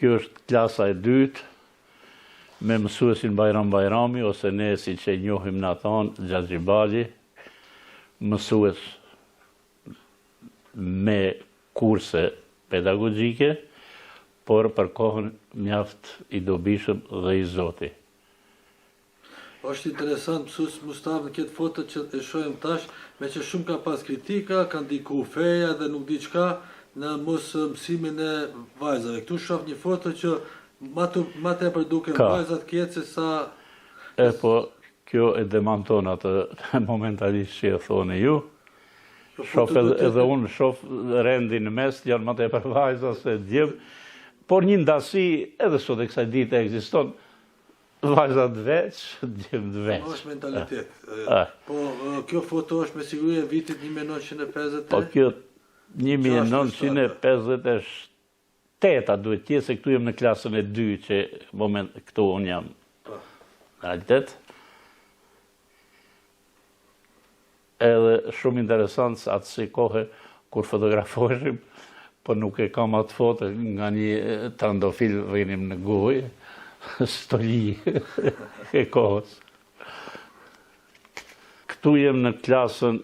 Kjo është klasa e dytë me mësuesin Bajram Bajrami ose ne siç e njohim na thonë Xhaxhi Bali, mësues me kurse pedagogjike, por për kohën mjaft i dobishëm dhe i zoti. Është interesant mësues Mustafë në këtë foto që e shohim tash, meqë shumë ka pas kritika, ka ndiku feja dhe nuk di çka në mos mësimin e vajzave. Këtu shoh një foto që ma të ma tepër duken vajzat keq se sa E po, kjo e demanton atë momentalisht që e thoni ju. Shof edhe, edhe unë shof rendin në mes, janë ma tepër vajza se djem, por një ndasi edhe sot e kësaj dite ekziston, Vajzat veç, djemtë veç. Po është mentalitet. Po kjo foto është me siguri e vitit 1950. Po kjo 1958 a duhet të jetë se këtu jam në klasën e 2 që moment këtu unë jam. Po. Në realitet. Edhe shumë interesant se atë si kohë kur fotografoheshim, po nuk e kam atë foto nga një trandofil vinim në gojë, stoli e kohës. Këtu jem në klasën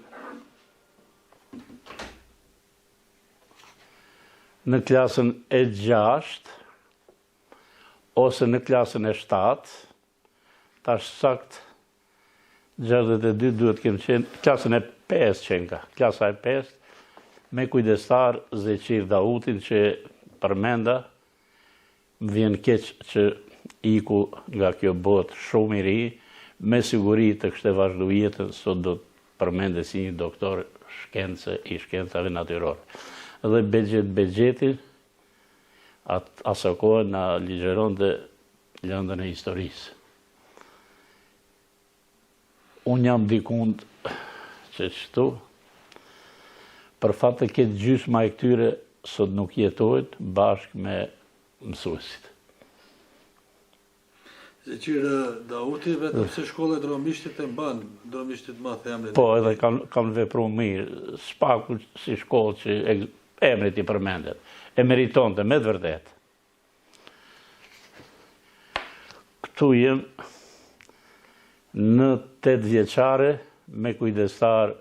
në klasën e 6 ose në klasën e 7, tash sakt 62 duhet kem qenë, klasën e 5 qenka, klasa e 5, me kujdestar Zeqir Dautin që përmenda, më vjen keq që iku nga kjo botë shumë i ri, me siguri të kishte vazhdu jetën, sot do të përmende si një doktor shkence i shkencave natyrore. Dhe Bexhet Bexhetin, atë asokohe na ligjëronte lëndën e historisë. Unë jam dikund që qëtu, për fat të keq gjysma e këtyre sot nuk jetojnë bashkë me mësuesit. Zeqir Dauti, vetëm se shkolla e Dromishtit e mban, Dromishtit madh emrin. Po, edhe kanë kan vepru mirë, s'paku si shkollë që emri t'i përmendet. E meritonte, me të vërtetë. Këtu jem në 8 vjeçare me kujdestar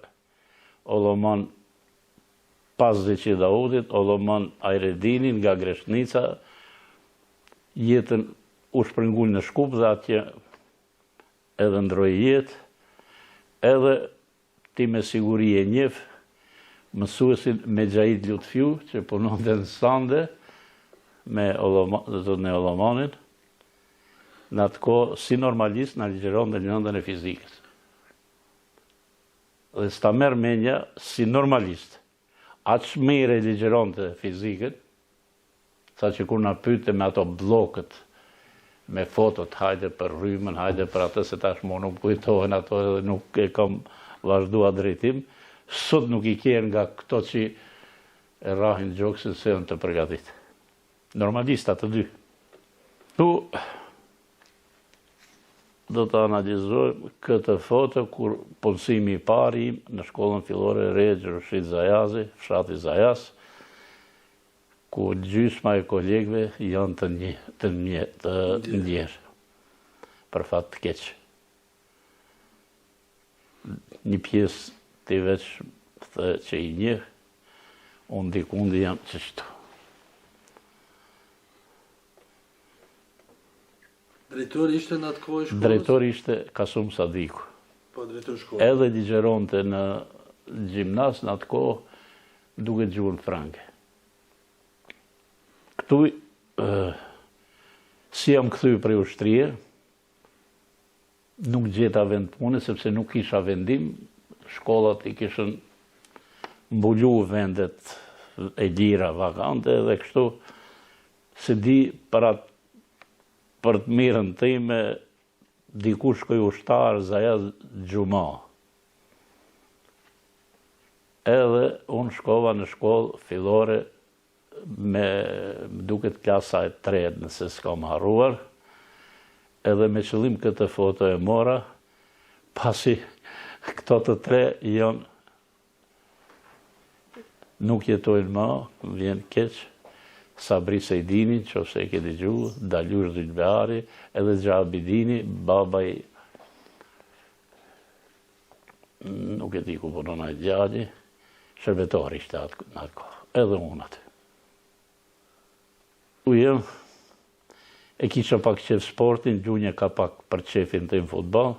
Olloman pas Zeqir Dautit, Olloman Ajredinin nga Greshnica, jetën u shpërngul në Shkup dhe atje edhe ndroi jetë, edhe Ti me siguri e njeh mësuesin Mexhait Lutfiu që punonte në stande me zotin e Ollomanin, në atë kohë si normalist na ligjëronte lëndën e fizikës. Dhe s'ta merr mendja si normalist. Aq mirë e ligjëronte fizikën, Saqë kur na pyette me ato bllokët, me fotot, hajde për rrymën, hajde për atë, se tash mu nuk kujtohen ato edhe nuk e kam vazhdu atë drejtim, sot nuk i ke nga këto që e rrahin gjoksin se janë të përgatit. Normalista të dy. Tu do të analizojmë këtë foto kur punësimi i parë im në shkollën fillore Rexhë Rushit Zajazi, fshati Zajas, ku gjysma e kolegëve janë të një, të një, të ndjerë, për fat të keq. Një pjesë ti veç the që i njeh, unë dikundi jam qështu. Drejtor ishte në atë kohë i shkollës? Drejtor ishte Kasum Sadiku. Po, drejtor shkollës. Edhe ligjëronte në gjimnaz në atë kohë, duket gjuhën franke. Këtu, si jam kthy prej ushtrie, nuk gjeta vend pune, sepse nuk kisha vendim, shkollat i kishin mbulu vendet e lira vakante dhe kështu, s'e di për atë për të mirën time, diku shkoi ushtar Zajaz Xhuma. Edhe unë shkova në shkollë fillore me më duket klasa e tretë nëse s'kam harruar, edhe me qëllim këtë foto e mora, pasi këto të tre janë nuk jetojnë ma, më vjen keq. Sabri Sejdini, qoftë se e ke dëgju, Dalush Zylbeari, edhe Xha Abidini, baba i nuk e di ku punon ai djali, shërbetor ishte atë në atë kohë, edhe unë aty. U jem, e kisha pak qef sportin, gjunje ka pak për qefin tim futboll.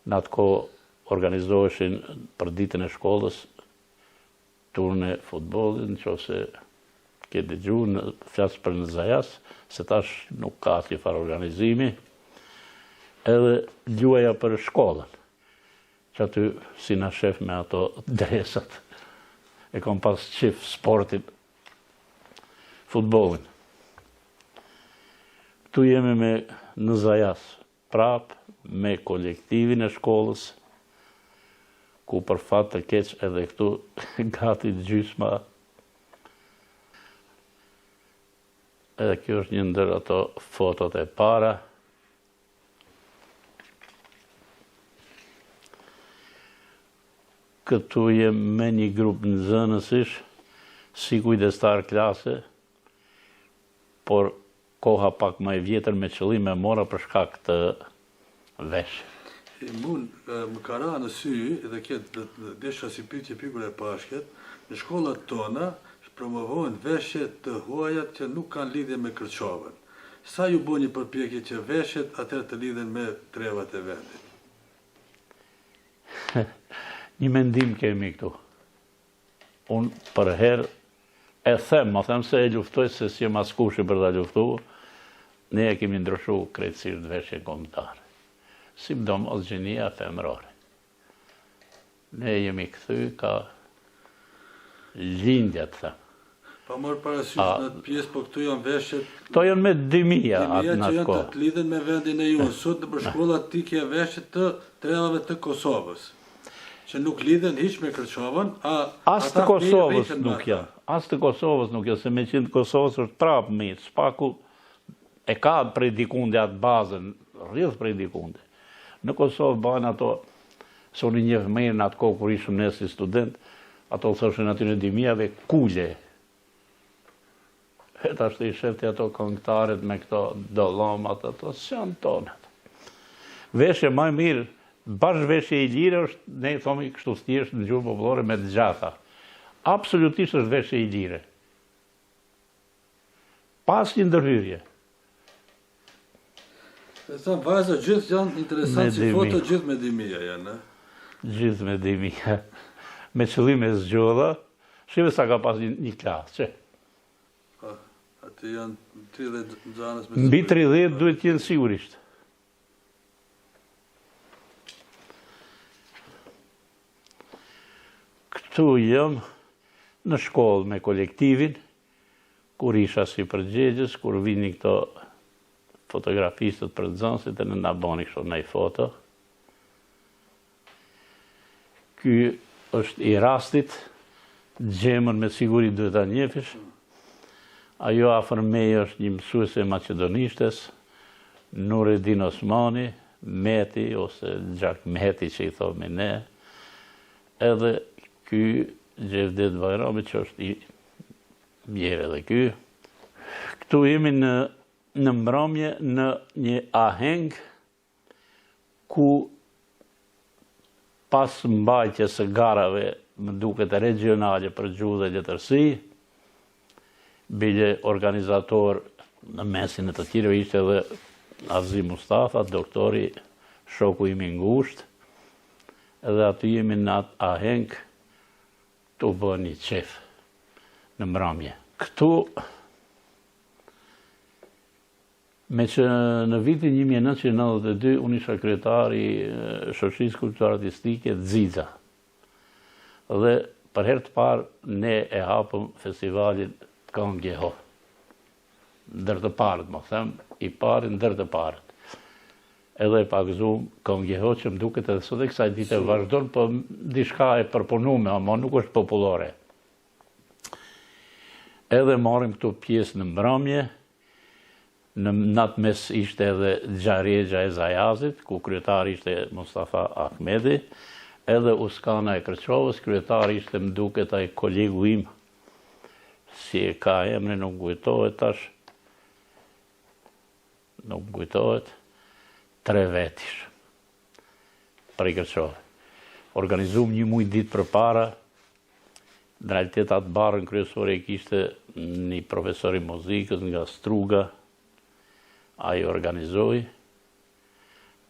Në atë kohë organizoheshin për ditën e shkollës turne futbollit, në qoftë se ke dëgju, në, flas për në Zajas, se tash nuk ka asnjë farë organizimi, edhe luaja për shkollën, që aty si na shef me ato dresat, e kam pas qef sportin, futbollin. Këtu jemi me në Zajas, prap me kolektivin e shkollës, ku për fat të keq edhe këtu gati gjysma edhe kjo është një ndër ato fotot e para. Këtu jem me një grup nxënësish, si kujdestar klase, por koha pak më e vjetër me qëllim e mora për shkak të veshjeve. Mu më ka ra në sy dhe këtë desha si pyetje pikur e pashket, në shkollat tona promovohen veshje të huaja që nuk kanë lidhje me Kërçovën. Sa ju bo një përpjekje që veshjet atëherë të lidhen me trevat e vendit? Një mendim kemi këtu. Unë përherë e them, ma them se e luftoj se s'jem askushi për ta luftu, ne e kemi ndryshu krejtësisht veshjen kombëtare. Sidomos gjinia femërore. Ne jemi kthy ka lindja të them. Pa marrë parasysh në atë pjesë, po këtu janë veshjet... Këto janë me dymija atë në atë kohë. Që lidhen me vendin e junë. Sot nëpër shkolla ti ke veshjet të trevave të Kosovës, që nuk lidhen hiç me Kërçovën, a As të Kosovës nuk janë. As të Kosovës nuk janë, se me qenë të Kosovës është prapë mirë. S'paku e ka prej dikundi atë bazën, rrjedh prej dikundi. Në Kosovë bahen ato, se unë i njeh mirë në atë kohë kur ishim ne si student, ato thoshin aty në dymijave kule. E tash ti i shef ti ato këngëtaret me këto dollomat, ato s'janë tonat. Veshje më e mirë, bash veshje ilire është, ne i thomi kështu thjesht në gjuhë popullore me të gjata. Absolutisht është veshje ilire. Pa asnjë ndërhyrje. E sa vajza gjithë janë interesant si foto gjithë me dymija janë, e? Gjithë me dymija. Me qëllim e zgjodha, shive sa ka pas një, një klasë, që? Pa, aty janë 30 nxënës me Mbi 30 duhet të jenë sigurisht. Këtu jam në shkollë me kolektivin, kur isha si përgjegjës, kur vinin këto fotografistët për nxënësit e në na bani kështu naj foto. Ky është i rastit, Xhemën me siguri duhet ta njohësh. Ajo afër meje është një mësuese e maqedonishtes, Nuredin Osmani, Meti ose Gjak Meti që i thomi ne, edhe ky Xhevdet Bajrami që është i mjerë edhe ky. Këtu jemi në në mbrëmje në një aheng ku pas mbajtjes së garave, më duket regjionale për gjuhë dhe letërsi, bile organizator në mesin e të tjerëve ishte edhe Avzi Mustafa, doktori, shoku im i ngushtë, edhe aty jemi në atë aheng tu bë një qef në mbrëmje. Këtu Meqë në vitin 1992 unë isha kryetar i Shoqërisë Kulturore Artistike Xixa. Dhe për herë të parë ne e hapëm festivalin Këngë Jeho. Ndër të parët, më them, i pari ndër të parët. Edhe e pagëzum Këngë Jeho që më duket edhe sot e kësaj dite vazhdon, po diçka e përpunume, ama nuk është popullore. Edhe marrim këtu pjesë në mbrëmje, në atë mes ishte edhe Xharexha e Zajazit, ku kryetar ishte Mustafa Ahmedi, edhe Uskana e Kërçovës, kryetar ishte më duket ai kolegu im. Si e ka emrin, nuk kujtohet tash, nuk kujtohet, tre vetë ishim, prej Kërçove. Organizum një muj ditë përpara, në realitet atë barrën kryesore e kishte një profesor i muzikës nga Struga, ai organizoi,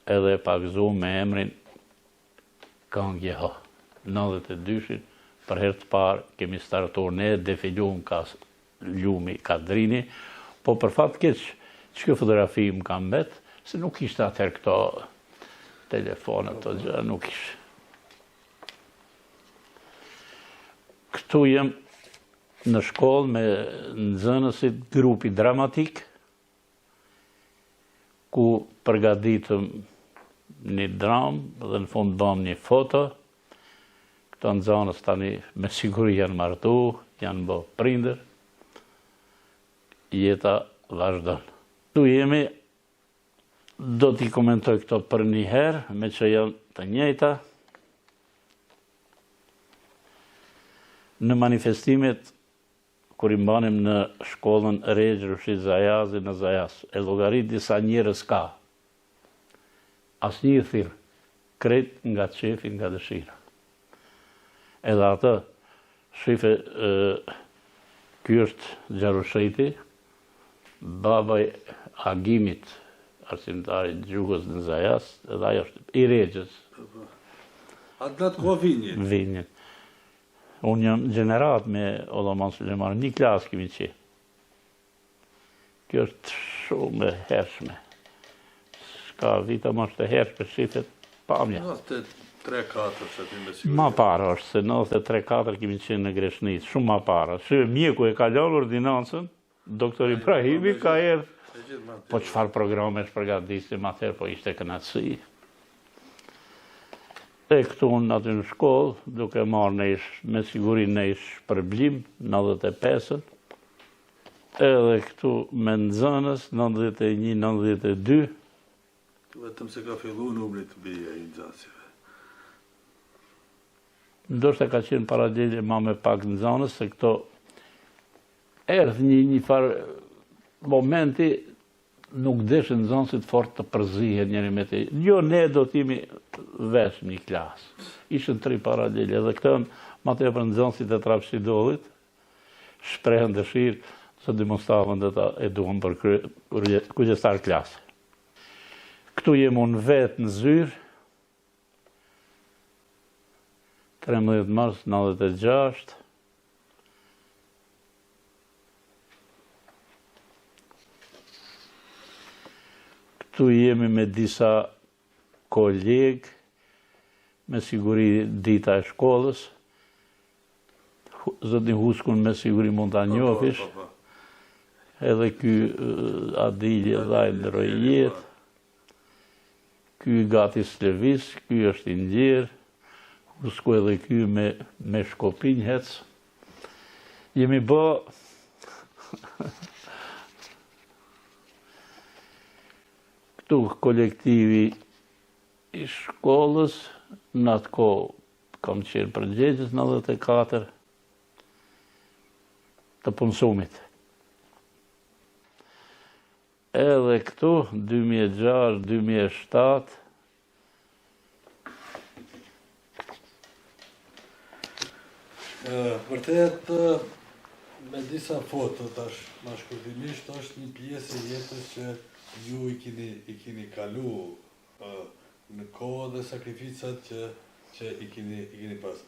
edhe e pagëzum me emrin Kangë Jeho. 92-shin, për herë të parë kemi startu ne, defilum ka lumi, ka Drini, po për fat keq, që kjo fotografi më ka mbet, se nuk ishte atëherë këto telefone, këto gjëra, nuk ishte. Këtu jem në shkollë me nxënësit grupi dramatik, ku përgatitëm një dramë dhe në fund bëmë një foto. Këto nxënës tani me siguri janë martu, janë bë prindër. Jeta vazhdon. Këtu jemi, do t'i komentoj këto për një herë, me që janë të njëjta. Në manifestimet kur i mbanim në shkollën Rexhë Rushit Zajazi në Zajas, e llogarit disa njerëz ka. Asnjë i thirr, krejt nga qefi, nga dëshira. Edhe atë, shife, ky është xha Rushiti, baba i Agimit, arsimtarit gjuhës në Zajas, edhe ai është i Rexhës. Po, po. Atë natë kohë vinjit. Vinjit. Unë jam gjeneratë me Odhaman Sulejmanin, një klasë kemi qenë. Kjo është shumë e hershme. S'ka vita më është e hershme, shifet pamja. 93-4, që ti me siguri. Ma para është, se 93-4 kemi qenë në Greshnicë, shumë ma para. Shife, mjeku e ka lënë ordinancën, Doktor Ibrahimi ka erdhë. Po çfarë programesh përgatisim atëherë, po ishte kënaqësi. E këtu unë aty në shkollë, duke marrë në ish, me siguri në ish shpërblim, 95-ën, edhe këtu me nxënës, 91, 92. Vetëm se ka fillu numri të bie i nxënësve. Ndoshta ka qenë paralele ma me pak nxënës, se këto Erdh një një farë momenti nuk deshën nxënësit fort të përzihen njëri me të. Jo, ne do të jemi veç një klasë. Ishin tri paralele dhe këto janë ma tepër nxënësit e Trapshidollit, shprehën dëshirë se Mustafën do ta e duam për kujdestar klase. Këtu jem unë vetë në zyrë, 13 mars 96, Këtu jemi me disa kolegë, me siguri dita e shkollës, Zotni Huskun me siguri mund ta po, po, njofish, po, edhe ky Adili edhe ai ndërroi jetë, Ky gati s'lëviz, ky është i ndjerë, Husku edhe ky me me shkopinj hec. Jemi bë këtu kolektivi i shkollës, në atë kohë kam qenë përgjegjës 94 të punësumit. Edhe këtu, 2006, 2007, Vërtet, me disa foto tash ma shkurtimisht është një pjesë e jetës që ju i kini, i kini kalu në kohë dhe sakrificat që, që i kini, i kini pas.